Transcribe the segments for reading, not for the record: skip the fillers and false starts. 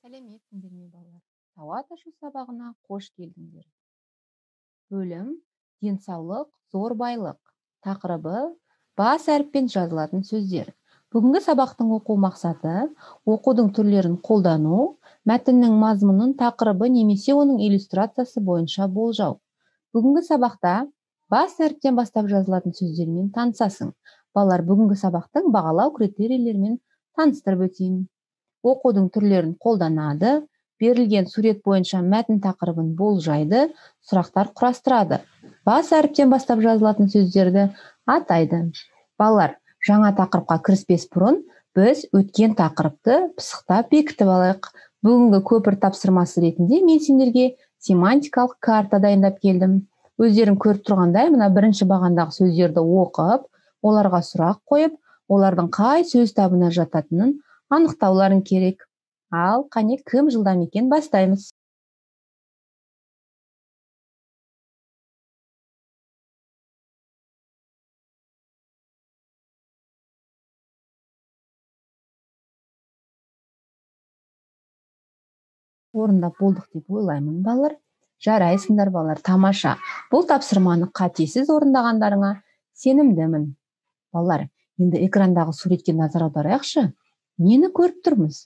Сәлеметсіңдер ме, балалар? Сауат ашу сабағына қош келдіңдер. Бөлім денсаулық зор байлық. Тақырыбы бас әріппен жазылатын сөздер. Бүгінгі сабақтың оқу мақсаты оқудың түрлерін қолдану, мәтіннің мазмұнын тақырыбы немесе оның иллюстрациясы бойынша болжау. Бүгінгі сабақта бас әріптен бастап жазылатын сөздермен танысасың. Балалар, бүгінгі сабақтың бағалау критерийлерімен таныстырып өтейін. Оқудың түрлерін қолданады, берілген сурет бойынша мәтін тақырыбын болжайды, сұрақтар құрастырады. Бас әріптен бастап жазылатын сөздерді атайды. Балалар, жаңа тақырыпқа кіріспес бұрын біз өткен тақырыпты пысықтап бекітіп алайық. Бүгінгі көпір тапсырмасы ретінде мен сендерге семантикалық карта дайындап келдім. Өздерің көріп тұрғандай, мына бірінші бағандағы сөздерді оқып, оларға сұрақ қойып, олардың қай сөз табына жататынын анықтауларың керек. Ал, қане, кім жылдам екен, бастаймыз. Орындап болдық деп ойлаймын, балалар. Жарайсыңдар, балалар, тамаша. Бұл тапсырманы қатесіз орындағандарыңа сенімдімін. Балалар, енді экрандағы суретке назар аударайықшы. Нені көріп тұрмыз?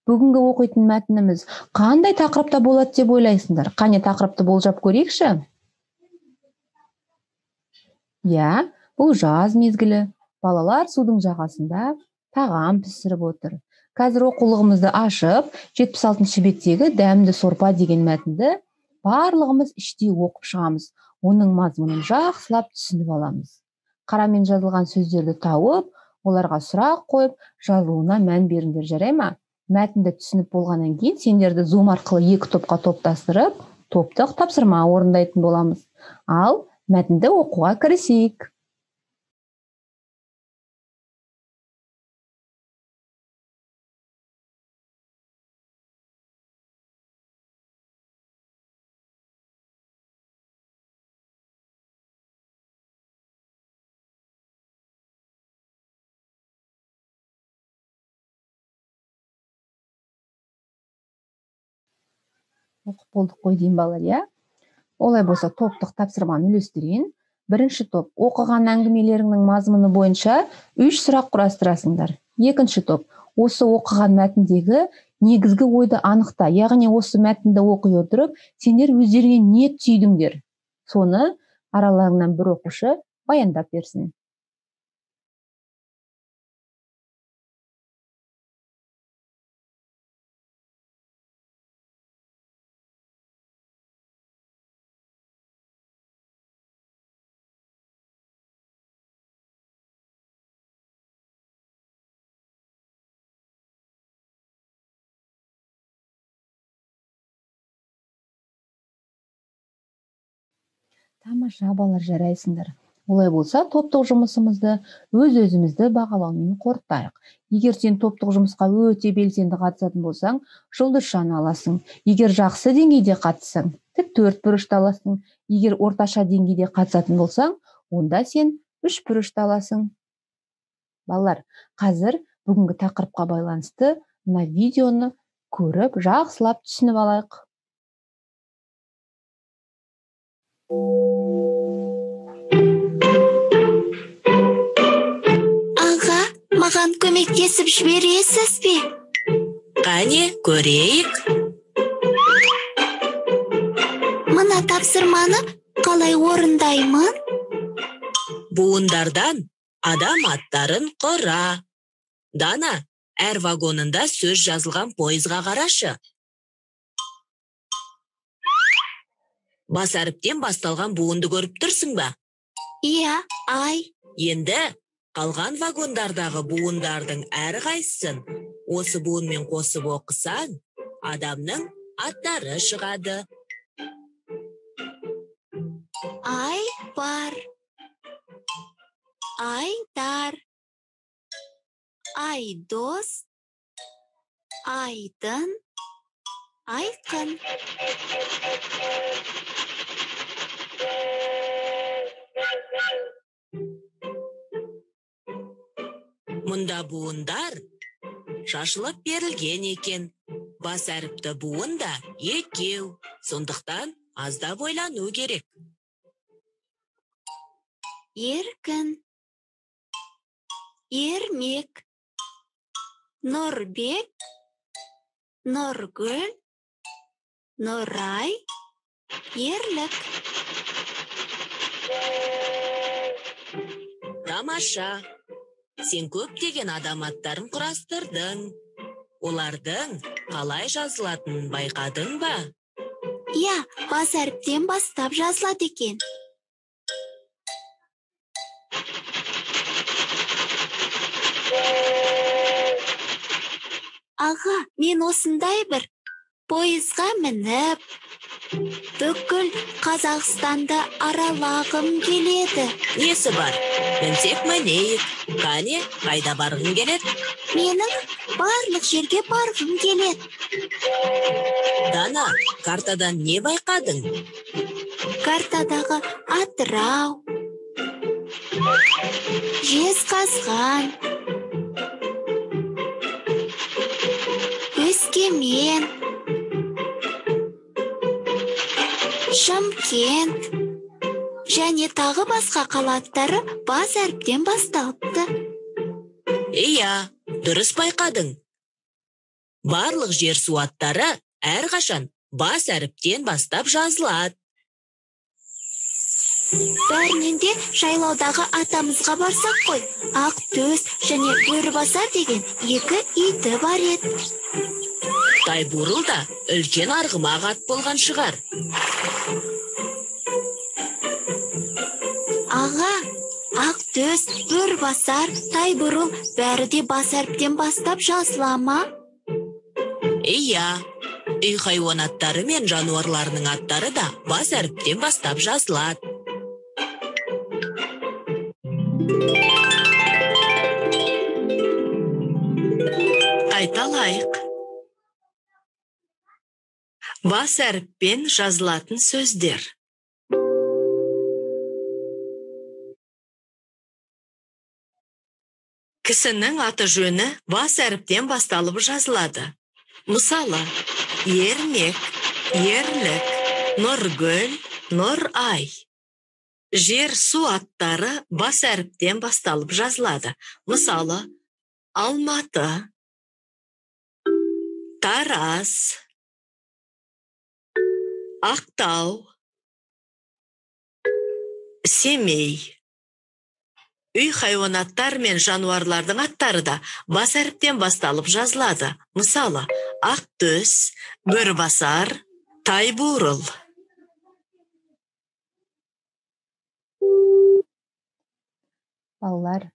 Бүгінгі оқитын мәтініміз қандай тақырыпта болады деп ойлайсыңдар? Қане, тақырыпты болжап көрейікші. Иә, бұл жаз мезгілі. Балалар судың жағасында тағам пісіріп отыр. Қазір оқулығымызды ашып, 76 беттегі дәмді сорпа деген мәтінді барлығымыз іштей оқып шығамыз. Оның мазмұнын жақсылап түсініп аламыз. Қарамен жазылған сөздерді тауып, оларға сұрақ қойып, жазылуына мән беріңдер, жарай ма? Мәтінді түсініп болғаннан кейін сендерді Zoom арқылы екі топқа топтастырып, топтық тапсырма орындайтын боламыз. Ал мәтінді оқуға кірісейік. Оқып болдық қой деймін, балалар, иә? Олай болса, топтық тапсырманы үлестірейін. Бірінші топ, оқыған әңгімелеріңнің мазмұны бойынша 3 сұрақ құрастырасыңдар. Екінші топ, осы оқыған мәтіндегі негізгі ойды анықта. Яғни осы мәтінді оқи отырып, сендер өздеріңе не түйдіңдер? Соны араларыңнан бір оқушы баяндап берсін. Тамаша, балалар, жарайсыңдар. Олай болса, топтық жұмысымызды өз-өзімізді бағалаумен қорытайық. Егер сен топтық жұмысқа өте белсенді қатысатын болсаң, жұлдызшаны аласың. Егер жақсы деңгейде қатыссаң, тік 4 бұрышты аласың. Егер орташа деңгейде қатысатын болсаң, онда сен 3 бұрышты аласың. Балалар, қазір бүгінгі тақырыпқа байланысты мына видеоны көріп, жақсылап түсініп алайық. Аға, маған көмектесіп жібересіз бе? Қане, көрейік. Мына тапсырманы қалай орындаймын? Буындардан адам аттарын құра. Дана, әр вагонында сөз жазылған пойызға қарашы. Бас әріптен басталған буынды көріп тұрсың ба? Иә, ай. Енді қалған вагондардағы буындардың әрқайсысын осы буынмен қосып оқысаң, адамның аттары шығады. Ай бар. Айдар. Айдос. Айдын. Айқын. Мұнда буындар шашылып берілген екен. Бас әріпті буын да екеу, сондықтан аздап ойлану керек. Еркін, Ермек, Нұрбек, Нұргүл, Нұрай, Ерлік. Тамаша! Сен көптеген адам аттарын құрастырдың. Олардың қалай жазылатынын байқадың ба? Иә, бас әріптен бастап жазылады екен. Аға, мен осындай бір пойызға мініп, бүкіл Қазақстанды аралағым келеді. Несі бар? Мінсек мінейік. Қане, қайда барғың келеді? Менің барлық жерге барғым келеді. Дана, картадан не байқадың? Картадағы Атырау, Жезқазған, Өскемен, Шымкент және тағы басқа қала аттары бас әріптен басталыпты. Иә, дұрыс байқадың. Барлық жер-су аттары әрқашан бас әріптен бастап жазылады. Бәрінен де жайлаудағы атамызға барсақ қой. Ақ төс және Бөрібасар деген екі иті бар еді. Тайбурыл да үлкен арғымақ ат болған шығар. Аға, ақ төс, Бөрібасар, Тайбурыл бәрі де бас әріптен бастап жазыла ма? Иә, үй хайуанаттары мен жануарларының аттары да бас әріптен бастап жазылады. Қайталайық. Бас әріппен жазылатын сөздер. Кісінің аты жөні бас әріптен басталып жазылады. Мысалы, Ермек, Ерлік, Нұргүл, Нұрай. Жер су аттары бас әріптен басталып жазылады. Мысалы, Алматы, Тараз, Ақтау, Семей. Үй хайуанаттар мен жануарлардың аттары да бас әріптен басталып жазылады. Мысалы, Ақтөс, Бөрібасар, Тайбурыл. Балалар,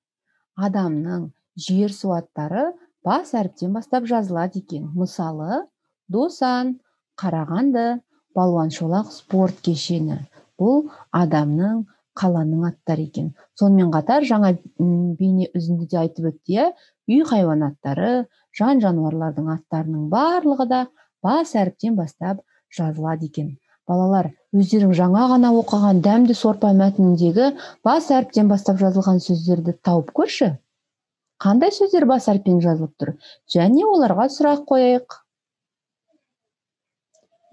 адамның жер-су аттары бас әріптен бастап жазылады екен. Мысалы, Досан, Қарағанды, Балуан Шолақ спорт кешені. Бұл адамның, қаланың аттары екен. Сонымен қатар жаңа бейне үзіндіде айтып өтті, үй хайуанаттары, жан-жануарлардың аттарының барлығы да бас әріптен бастап жазылады екен. Балалар, өздерің жаңа ғана оқыған дәмді сорпа мәтініндегі бас әріптен бастап жазылған сөздерді тауып көрші. Қандай сөздер бас әріппен жазылып тұр? Және оларға сұрақ қояйық.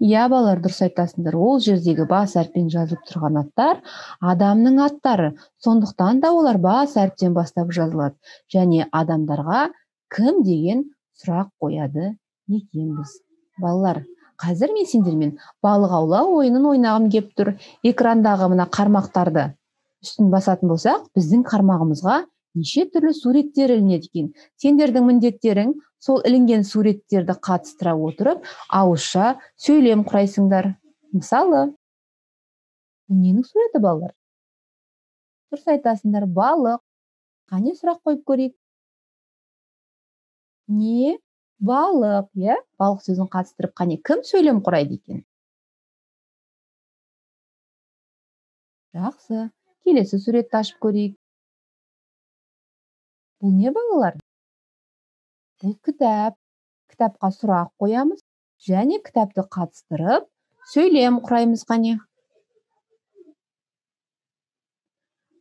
Иә, балалар, дұрыс айтасыңдар. Ол жердегі бас әріппен жазылып тұрған аттар адамның аттары. Сондықтан да олар бас әріптен бастап жазылады. Және адамдарға кім деген сұрақ қояды екенбіз. Балалар, қазір мен сендермен балық аулау ойынын ойнағым кеп тұр. Экрандағы мына қармақтарды үстін басатын болсақ, біздің қармағымызға неше түрлі суреттер ілінеді екен. Сендердің міндеттерің сол ілінген суреттерді қатыстыра отырып, ауызша сөйлем құрайсыңдар. Мысалы, ненің суреті, балалар? Дұрыс айтасыңдар, балық. Қане, сұрақ қойып көрейік. Не балық, иә? Балық сөзін қатыстырып, қане, кім сөйлем құрайды екен? Жақсы. Келесі суретті ашып көрейік. Бұл не, балалар? Бұл кітап. Кітапқа сұрақ қоямыз және кітапты қатыстырып сөйлем құраймыз, қане.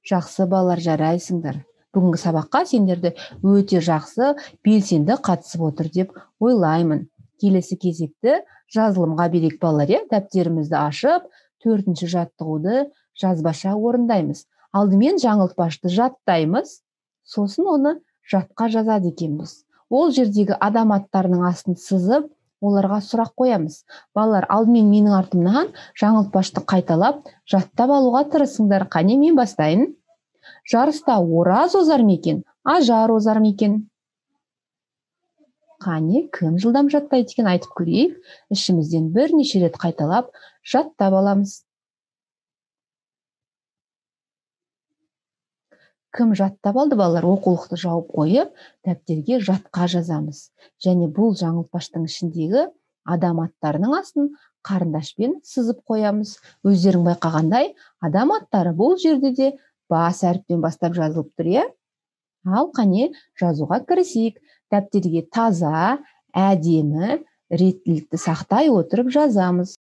Жақсы, балалар, жарайсыңдар. Бүгінгі сабаққа сендерді өте жақсы, белсенді қатысып отыр деп ойлаймын. Келесі кезекті жазылымға берейік, балалар, иә? Дәптерімізді ашып, 4-ші жаттығуды жазбаша орындаймыз. Алдымен жаңылтпашты жаттаймыз, сосын оны жатқа жазады екенбіз. Ол жердегі адам аттарының астын сызып, оларға сұрақ қоямыз. Балалар, алдымен менің артымнан жаңылтпашты қайталап, жаттап алуға тырысыңдар. Қане, мен бастайын. Жарыста Ораз озар ма екен, Ажар озар ма екен? Қане, кім жылдам жаттайды екен, айтып көрейік. Ішімізден бірнеше рет қайталап, жаттап аламыз. Кім жаттап алды, балалар? Оқулықты жауып қойып, дәптерге жатқа жазамыз. Және бұл жаңылтпаштың ішіндегі адам аттарының астын қарындашпен сызып қоямыз. Өздерің байқағандай, адам аттары бұл жерде де бас әріптен бастап жазылып тұр, иә? Ал қане, жазуға кірісейік. Дәптерге таза, әдемі, реттілікті сақтай отырып жазамыз.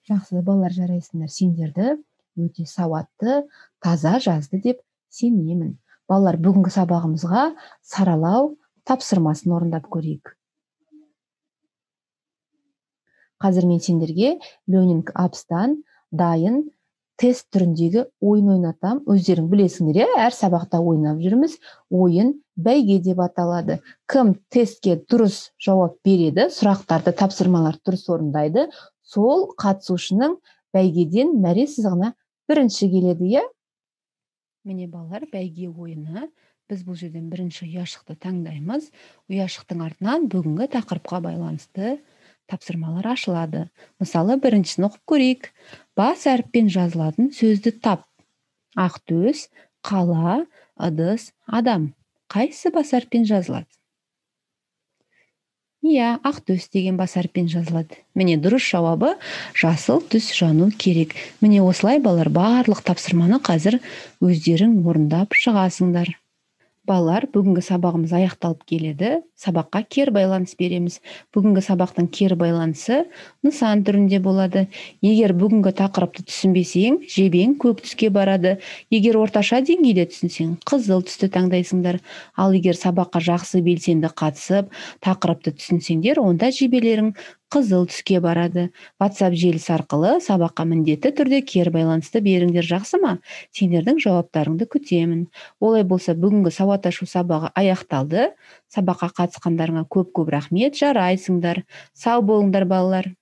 Жақсы, балалар, жарайсыңдар. Сендерді өте сауатты, таза жазды деп сенемін. Балалар, бүгінгі сабағымызға саралау тапсырмасын орындап көрейік. Қазір мен сендерге Learning Apps-тан дайын тест түріндегі ойын ойнатам. Өздерің білесіңдер, иә? Әр сабақта ойнап жүрміз. Ойын бәйге деп аталады. Кім тестке дұрыс жауап береді, сұрақтарды, тапсырмаларды дұрыс орындайды, сол қатысушының бәйгеден мәре сызығына бірінші келеді, иә? Міне, балалар, бәйге ойыны. Біз бұл жерден бірінші ұяшықты таңдаймыз. Ұяшықтың артынан бүгінгі тақырыпқа байланысты тапсырмалар ашылады. Мысалы, біріншісін оқып көрейік. Бас әріппен жазылатын сөзді тап. Ақтөс, қала, ыдыс, адам. Қайсысы бас әріппен жазылады? Иә, ақтөс деген бас әріппен жазылады. Міне, дұрыс жауабы жасыл түс жану керек. Міне, осылай, балалар, барлық тапсырманы қазір өздерің орындап шығасыңдар. Балалар, бүгінгі сабағымыз аяқталып келеді. Сабаққа кері байланыс береміз. Бүгінгі сабақтың кері байланысы нысан түрінде болады. Егер бүгінгі тақырыпты түсінбесең, жебең көк түске барады. Егер орташа деңгейде түсінсең, қызыл түсті таңдайсыңдар. Ал егер сабаққа жақсы белсенді қатысып, тақырыпты түсінсеңдер, онда жебелерің қызыл түске барады. WhatsApp желісі арқылы сабаққа міндетті түрде кері байланысты беріңдер, жақсы ма? Сендердің жауаптарыңды күтемін. Олай болса, бүгінгі сауат ашу сабағы аяқталды. Сабаққа қатысқандарыңа көп-көп рахмет, жарайсыңдар. Сау болыңдар, балалар.